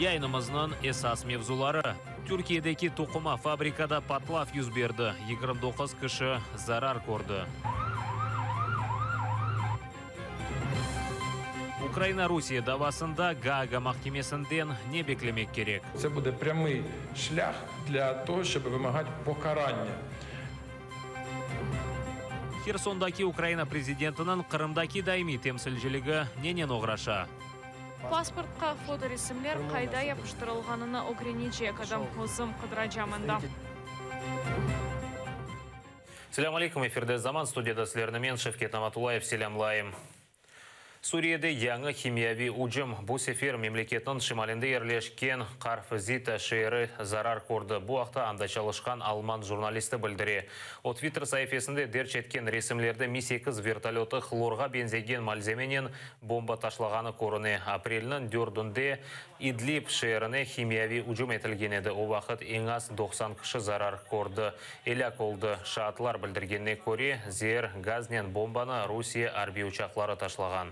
Yayınımıznıñ esas mevzuları, Türkiyedeki toquma fabrikada patlav yüz berdi, 29 kişi zarar kördi. Ukraina-Rusiye davasında Gaaga mahkemesinden ne beklemek kerek? Це буде прямий шлях для того, щоб вимагати покарання. Hersondaki Ukraina prezidentiniñ Qırımdaki daimiy temsilciligi nenen oğraşa? Pasportqa fotoresimler qayda yapıştırılğanını ögrenecek edim, özüm qıdıracam endi. Selâm aleyküm, efirde Zaman, studiyada sizlerni men, Şevket Namatullayev, selâmlayım. Suriyede yañı himiyaviy ücüm, bu sefer memleketniñ şimalinde yerleşken Karf Zita şeeri zarar kördi. Bu aqta anda çalışqan alman jurnalisti bildire. O, Twitter saifesinde derc etken resimlerde Mi-sekiz vertolötı hlorğa beñzegen malzemenen bomba taşlağanı körüne. Aprelniñ dördünde İdlib şeerine himiyaviy ücüm etilgen edi, o vaqıt eñ az 90 kişi zarar kördi, elâk oldı. Şaatlar bildirgenine köre, zeer gaznen bombanı Rusiye arbiy uçaqları taşlağan.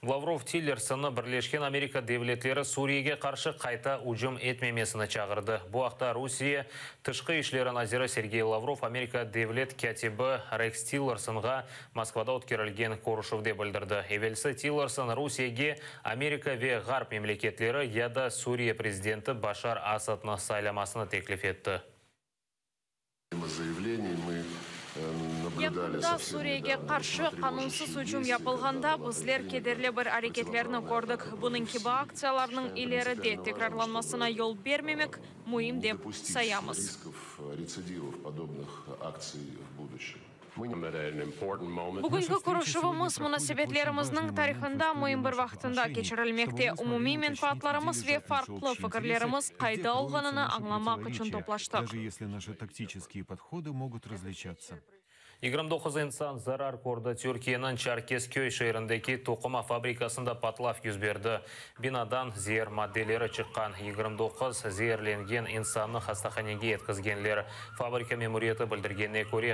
Lavrov Tillersonnı Birleşken Amerika Devletleri Suriyege qarşı qayta ücüm etmemesini çağırdı. Bu aqta Rusiye Tışqı işleri naziri Sergey Lavrov Amerika devlet kâtibi Reks Tillersonğa Moskvada ötkerilgen körüşüvde bildirdi. Evelsi Tillerson Rusiyege Amerika ve Ğarp memleketleri ya da Suriye prezidenti Başar Asadnı saylamasını teklif etti. Yaqında Suriyege qarşı qanunsız ücüm yapılğanda bizler kederli bir areketlerni kördik. Bunıñ kibi aktsiyalarnıñ ileride tekrarlanmasına yol bermemek müim dep sayamız. Bugünki körüşüvimiz munasebetlerimizniñ tarihında müim bir vaqtında keçirilmekte, umumiy menfaatlarımız ve farqlı fikirlerimiz qayda olğanını añlamaq içün toplaştıq. 29 insan zarar kördi. Türkiyeniñ Çerkezköy şeerindeki toquma fabrikasında patlav yüz berdi. Binadan zeer maddeleri çıqqan. 29 zeerlengen insannı hastahanege yetkizgenler. Fabrika memuriyeti bildirgenine köre,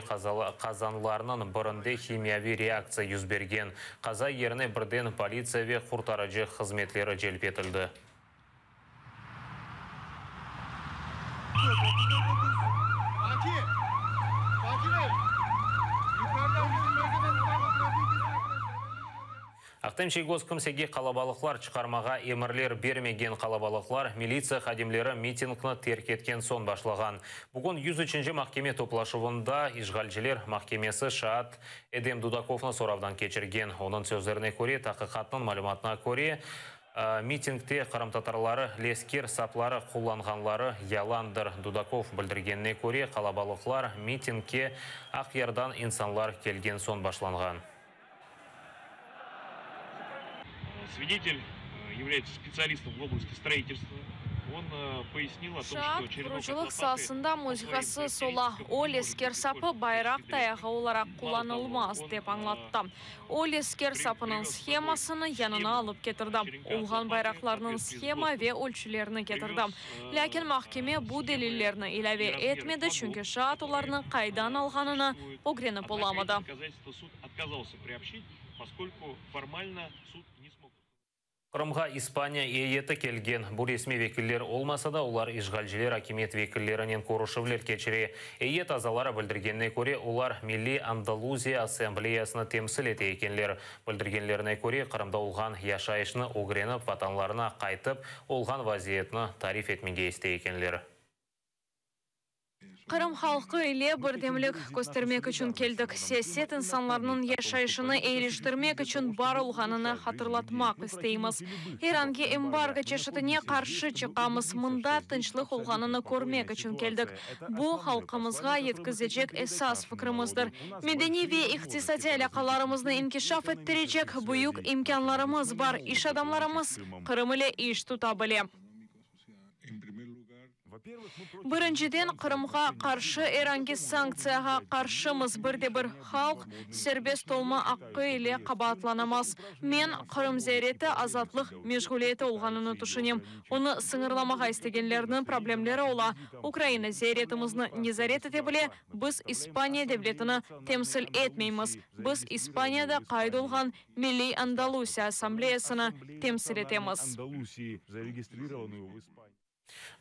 qazanlarnıñ birinde himiyaviy reaktsiya yüz bergen. Qaza yerine birden politsiya ve qurtarıcı hızmetleri celp etildi. Ahtem Çiygoz kimsege qalabalıqlar çıqarmağa emirler bermegen qalabalıqlar militsiya hadimleri mitingni terk etken soñ başlağan. Bugün 103-nci mahkeme toplaşuvında işğalciler mahkemesi şaat Edem Dudakovnı soravdan keçirgen. Onıñ sözlerine köre, taqiqatnıñ malümatına köre, mitingde qırımtatarları lesker sapları qullanğanları yalandır. Dudakov bildirgenine köre, qalabalıqlar mitingge Aqyardan insanlar kelgen soñ başlanğan. Свидетель является специалистом в области строительства. Он пояснил о том, Şaat, что черенок от qurucılıq лопаты saasında по своим mütehassıs ola. характеристикам O, не может lesker быть sapı использован в bayraq качестве tayağı дрелей. olaraq Мало того, qullanılmaz, он dep añlattı. O, lesker sapınıñ привез с собой shemasını yanına схему alıp ketirdi. черенка от Olğan лопаты в bayraqlarnıñ соответствии с shema ve ГОСТом. ölçülerini ketirdi. Привез Lâkin mahkeme bu схемы delillerni ilâve и размеры etmedi, çünki флагов, şaat которые olarnı qaydan alğanını существуют. ögrenip Однако эти olamadı. доказательства суд отказался приобщить, поскольку формально суд не смог. Qırımğa İspaniya eyyeti kelgen. Bu resmiy vekiller olmasa da, olar işğalciler akimiyet vekillerinen körüşüvler keçire. Eyyet azaları bildirgenine köre, olar Milliy Andaluziya Assambleyasını temsil ete ekenler. Bildirgenlerine köre, Qırımda olğan yaşayışnı ögrenip, vatanlarına qaytıp, olğan vaziyetni tarif etmege istey ekenler. Qırım halqı ile birdemlik köstermek içün keldik. Siyaset insanlarnıñ yaşayışını eyiliştirmek içün bar olğanını hatırlatmaq isteymiz. Er angi embargo çeşitine qarşı çıqamız. Mında tınçlıq olğanını körmek içün keldik. Bu, halqımızğa yetkizecek esas fikrimizdir. Medeniy ve iqtisadiy alâqalarımıznı inkişaf ettirecek büyük imkânlarımız bar, iş adamlarımız Qırım ile iş tuta bile. Birinciden, Qırımğa qarşı er angi sanktsiyağa qarşımız, bir de bir halq serbest olma aqqı ile qabaatlanamaz. Men, Qırım ziyareti azatlıq meşğuliyeti olğanını tüşünem. Onı sıñırlamağa istegenlerniñ problemleri ola. Ukraina ziyaretimizni nezaret ete bile, biz İspaniya devletini temsil etmeymiz, biz İspaniyada qayd olğan Milliy Andalusiya Assambleyasını temsil etemiz.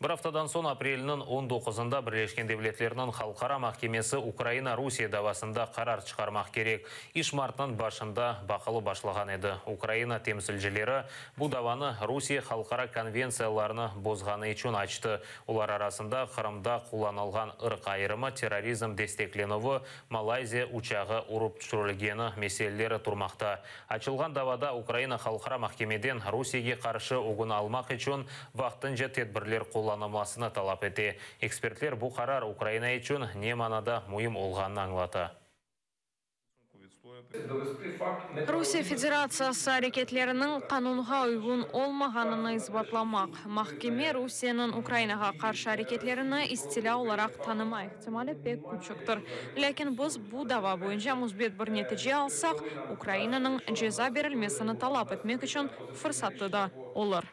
Bir aftadan soñ, aprelniñ on doquzında Birleşken Devletlerniñ Halqara mahkemesi Ukraina-Rusiye davasında qarar çıqarmaq kerek. İş martnıñ başında baqılıp başlağan edi. Ukraina temsilcileri bu davanı Rusiye halqara konventsiyalarnı bozğanı içün açtı. Olar arasında Qırımda qullanılğan ırq ayırımı, terrorizm desteklenüvi, Malayziya uçağı urıp tüşürilgeni meseleleri turmaqta. Açılğan davada Ukraina Halqara mahkemeden Rusiyege qarşı ögüni almaq içün vaqtınca tedbirler qullanılmasını talap ete. Ekspertler bu qarar Ukraina içün ne manada müim olğanını añlata. Rusiye Federatsiyası areketleriniñ qanunğa uyğun olmağanını isbatlamaq, mahkeme Rusiyeniñ Ukrainağa qarşı areketlerini istilâ olaraq tanıma ihtimali pek küçüktir. Lâkin biz bu dava boyunca müsbet bir netice alsaq, Ukrainanıñ ceza berilmesini talap etmek içün fırsatı da olur.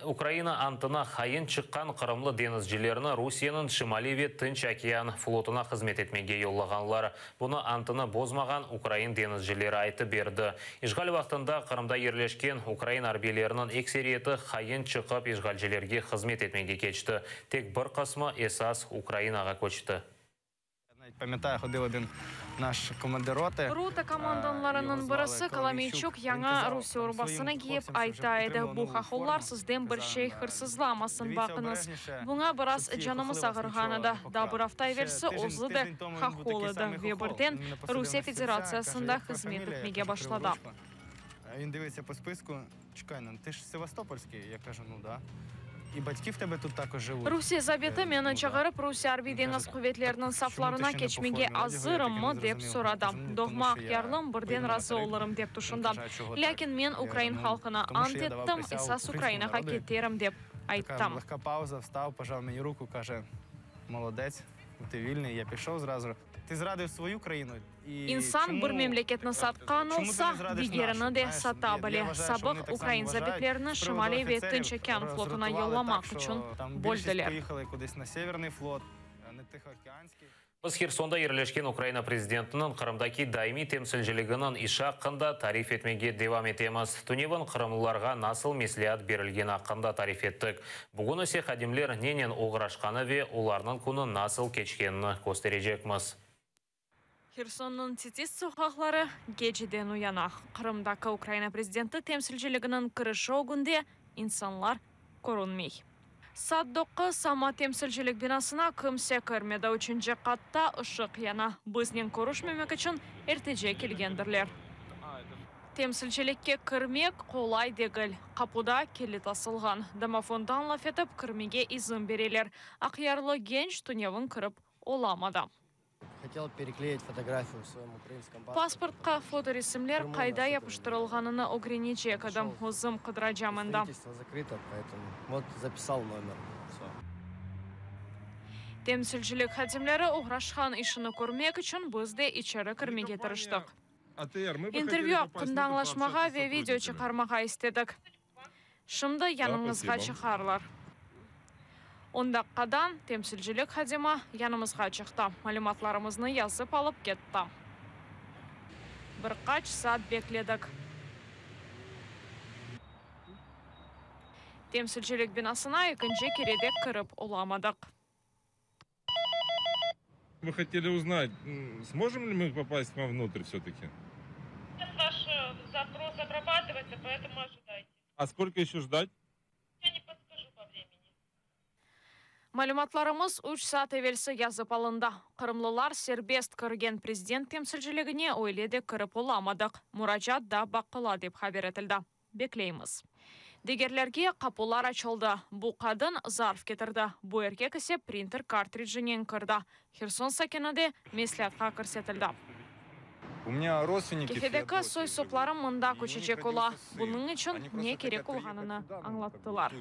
Ukraina antına hain çıqqan qırımlı deñizcilerni Rusiyeniñ Şimaliy ve Tınç okean flotuna hızmet etmege yollağanlar. Bunı antını bozmağan ukrain deñizcileri aytıp berdi. İşğal vaqtında Qırımda yerleşken ukrain arbiyleriniñ ekseriyeti hain çıqıp işğalcilerge hızmet etmege keçti. Tek bir qısmı esas Ukrainağa köçti. Rota komandanlarınıñ birisi Kolomiyçuk yañı Rusiye urbasını kiyip ayta edi, Bu hahollar sizden bir şey hırsızlamasın, baqıñız. Buña biraz canımız ağırğan edi. Daa bir afta evelsi özü de hahol edi ve birden Rusiye Federatsiyasında hızmet etmege başladı. Rusiye zabiti meni çağırıp, Rusiye Arbiy-deñiz quvetleriniñ saflarına keçmege azırımmı, dep soradı. Doğma aqyarlım, birden razı olurım, dep tüşündim. Lâkin men ukrain halqına ant ettim, esas Ukrainağa keterim, dep ayttım. İnsan bir memleketni satqan olsa, digerini de sata bile. Sabıq ukrain zabitlerini Şimaliy ve Tınç okean flotuna yollamaq içün böldiler. Biz Hersonda yerleşken Ukraina prezidentiniñ Qırımdaki daimiy temsilciliginiñ işi aqqında tarif etmege devam etemiz. Tünevin qırımlılarğa nasıl mesleat berilgeni aqqında tarif ettik. Bugün ise hadimler nenen oğraşqanı ve olarnıñ künü nasıl keçkenini kösterecekmiz. Hersonnıñ titis soqaqları geceden uyanaq. Qırımdaki Ukraina prezidenti temsilciliginiñ kirişi ögünde insanlar körünmey. Saat doquz, amma temsilcilik binasına kimse kirmedi. Üçünci qatta ışıq yana. Biznen körüşmemek içün ertece kelgendirler. Temsilcilikke kirmek qolay degil. Qapuda kilit asılğan. Domofondan laf etip kirmege izin bereler. Aqyarlı genç tünevin kirip olamadı. Pasportqa fotoresimler qayda yapıştırılğanını ögrenecek edim, özüm qıdıracam endi. Temsilcilik hadimleri oğraşqan işini körmek içün biz de içeri kirmege tırıştıq. İntervyü aqqında añlaşmağa ve video çıqarmağa istedik. Şimdi yanıñızğa çıqarlar. On daqqadan temsilcilik hadimi yanımızğa çıqtı, malümatlarımıznı yazıp alıp ketti. Bir qaç saat bekledik. Temsilcilik binasına ekinci kere de kirip olamadıq. Мы хотели узнать, сможем ли мы попасть к вам внутрь все-таки? Ваш запрос обрабатывается, поэтому ожидайте. А сколько еще ждать? Я не подскажу по времени. Malümatlarımız üç saat evelsi yazıp alındı. Qırımlılar serbest kirgen prezident temsilciligine öyle de kirip olamadıq. Muracaat da baqıla, dep haber etildi. Bekleymiz. Digerlerge qapular açıldı. Bu qadın zarf ketirdi, bu erkek ise printer kartridjinen kirdi. Herson sakini de mesleatqa kirsetildi. Kefedeki soy-soplarım mında köçecek ola, bunıñ içün ne kerek olğanını añlattılar.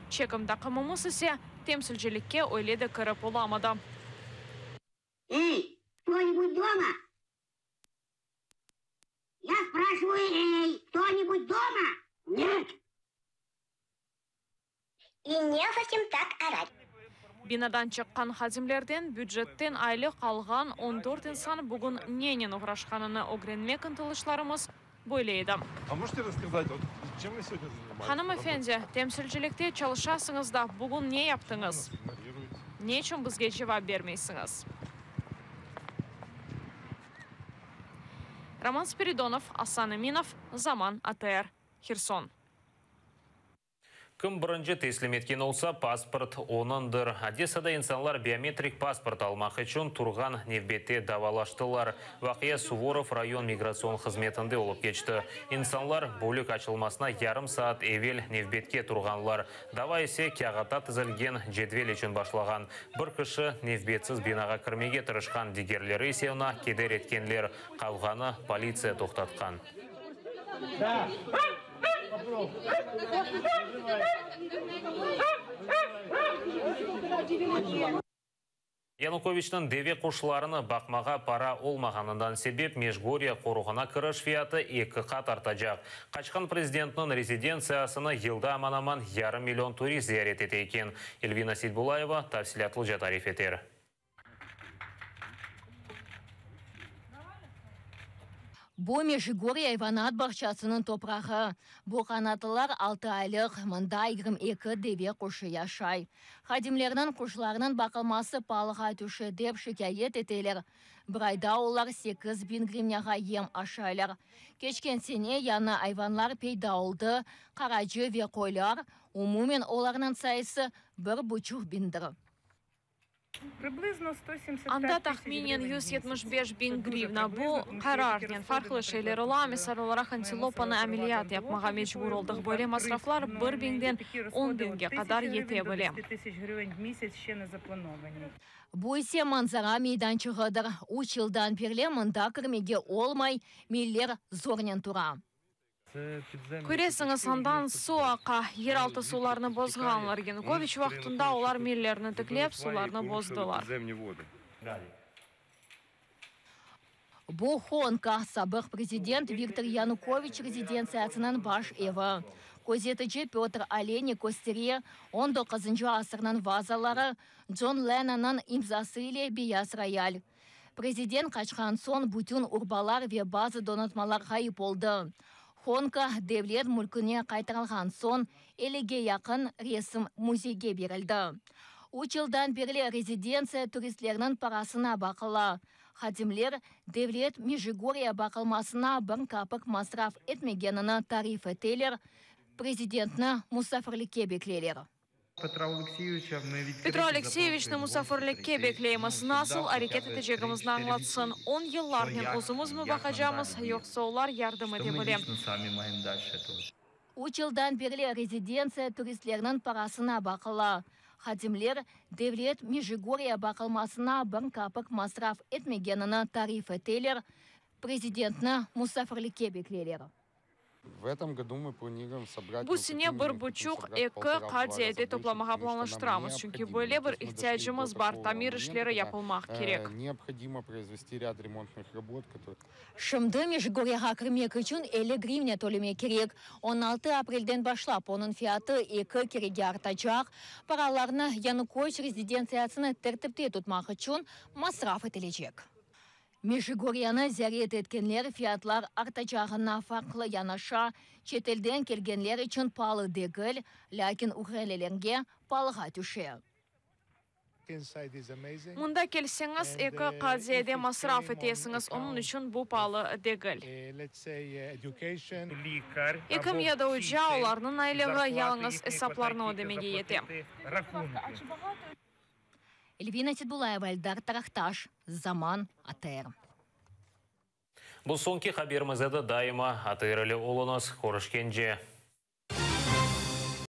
Çekim taqımımız ise temsilcilikke öyle de kirip olamadı. Ey, kto-nibud doma? Ya spraşivayu, ey, kto-nibud doma? Net! İ nezaçem tak orat. Binadan çıqqan hadimlerden bücetten aylıq alğan on dört insan bugün nenen oğraşqanını ögrenmek ıntılışlarımız böyle edi. Hanım efendi, temsilcilikte çalışasıñız da, bugün ne yaptıñız? Ne içün bizge cevap bermeysiñiz? Roman Spiridonov, Asan Eminov, Zaman ATR, Herson. Kim birinci teslim etken olsa, pasport onıñdır. Odessada insanlar biometrik pasport almaq içün turğan nevbette davalaştılar. Vaqia Suvorov rayon migratsion hızmetinde olıp keçti. İnsanlar bölük açılmasına yarım saat evel nevbetke turğanlar. Dava ise kâğıtta tizilgen cedvel içün başlağan. Bir kişi nevbetsiz binağa kirmege tırışqan, digerleri ise oña keder etkenler. Qavğanı politsiya toqtatqan. Yanukoviçniñ deve quşlarını baqmağa para olmağanından sebep Mejgorye qoruğına kiriş fiyatı eki qat artacaq. Qaçqın prezidentniñ rezidentsiyasını yılda aman-aman yarım million turist ziyaret ete eken. Elvina Seytbulayeva tafsilâtlıca tarif eter. Bu Mejigorye ayvanat bağçasınıñ toprağı. Bu qanatlılar altı aylıq, mında 22 deve quşu yaşay. Hadimlerniñ quşlarnıñ baqılması paalığa tüşe, dep şikâyet eteler. Bir ayda olar 8000 grivnâğa yem aşaylar. Keçken sene yañı ayvanlar peyda oldı, qaracı ve qoylar, umumen olarnıñ sayısı bir buçuq biñdir. Anda tahminen 175 biñ grivna. Bu qararnen farqlı şeyler ola, misal olaraq, antilopanı ameliyat yapmağa mecbur oldıq. Böyle masraflar bir biñden on biñge qadar yete bile. Bu ise manzara meydançığıdır. Üç yıldan berli mında kirmege olmay, miller zornen tura. Köresiñiz, andan suv aqa. Yeraltı suvlarnı bozğanlar. Yanukoviç vaqtında olar millerni tiklep, suvlarnı bozdılar. Bu Honka, sabıq prezident Viktor Yanukoviç rezidentsiyasınıñ baş evi. Közetici Pötr Oleynik köstere, on doquzıncı asırnıñ vazaları, Con Lennonnıñ imzası ile beyaz royal. Prezident qaçqan soñ bütün urbalar ve bazı donatmalar ğayıp oldı. Honka devlet mülküne qaytarılğan soñ ellige yaqın resim müzeyge berildi. Üç yıldan berli rezidentsiya turistlerniñ parasına baqıla. Hadimler, devlet Mejigorye baqılmasına bir kapik masraf etmegenini tarif eteler, prezidentni musafirlikke bekleyler. Petro Alekseyeviçni musafirlikke bekleymiz, nasıl areket etecegimizni añlatsın. On yıllarnen özümizmi baqacamız, yoqsa olar yardım ete bile? Üç yıldan berli rezidentsiya turistlerniñ parasına baqıla. Hadimler, devlet Mejigorye baqılmasına bir kapik masraf etmegenini tarif eteler, prezidentni musafirlikke bekleyler. Bu sene bir buçuq, eki qa ziyade toplamağa planlaştıramız, çünki böyle bir ihtiyacımız bar, tamir işleri yapılmaq kerek. Şimdi Mejigoryağa kirmek içün 50 grivna tölemek kerek. On altı aprelden başlap onıñ fiyatı eki kerege artacaq. Paralarnı Yanukoviç rezidentsiyasını tertipte tutmaq içün masraf etilecek. Mejigoryanı ziyaret etkenler fiyatlar artacağına farqlı yanaşa, çetelden kelgenler içün paalı degil, lâkin ukrainlilerge paalığa tüşe. Mında kelseñiz, eki qat ziyade masraf etesiñiz, onıñ içün bu paalı degil. Ekim ya da oca, olarnıñ aylığı yalıñız esaplarnı ödemege yete. Elvina Seydbullayeva, Eldar Tarahtaş, Zaman, ATR. Bu soñki haberimiz edi. Daima ATR ile oluñız. Körüşkence.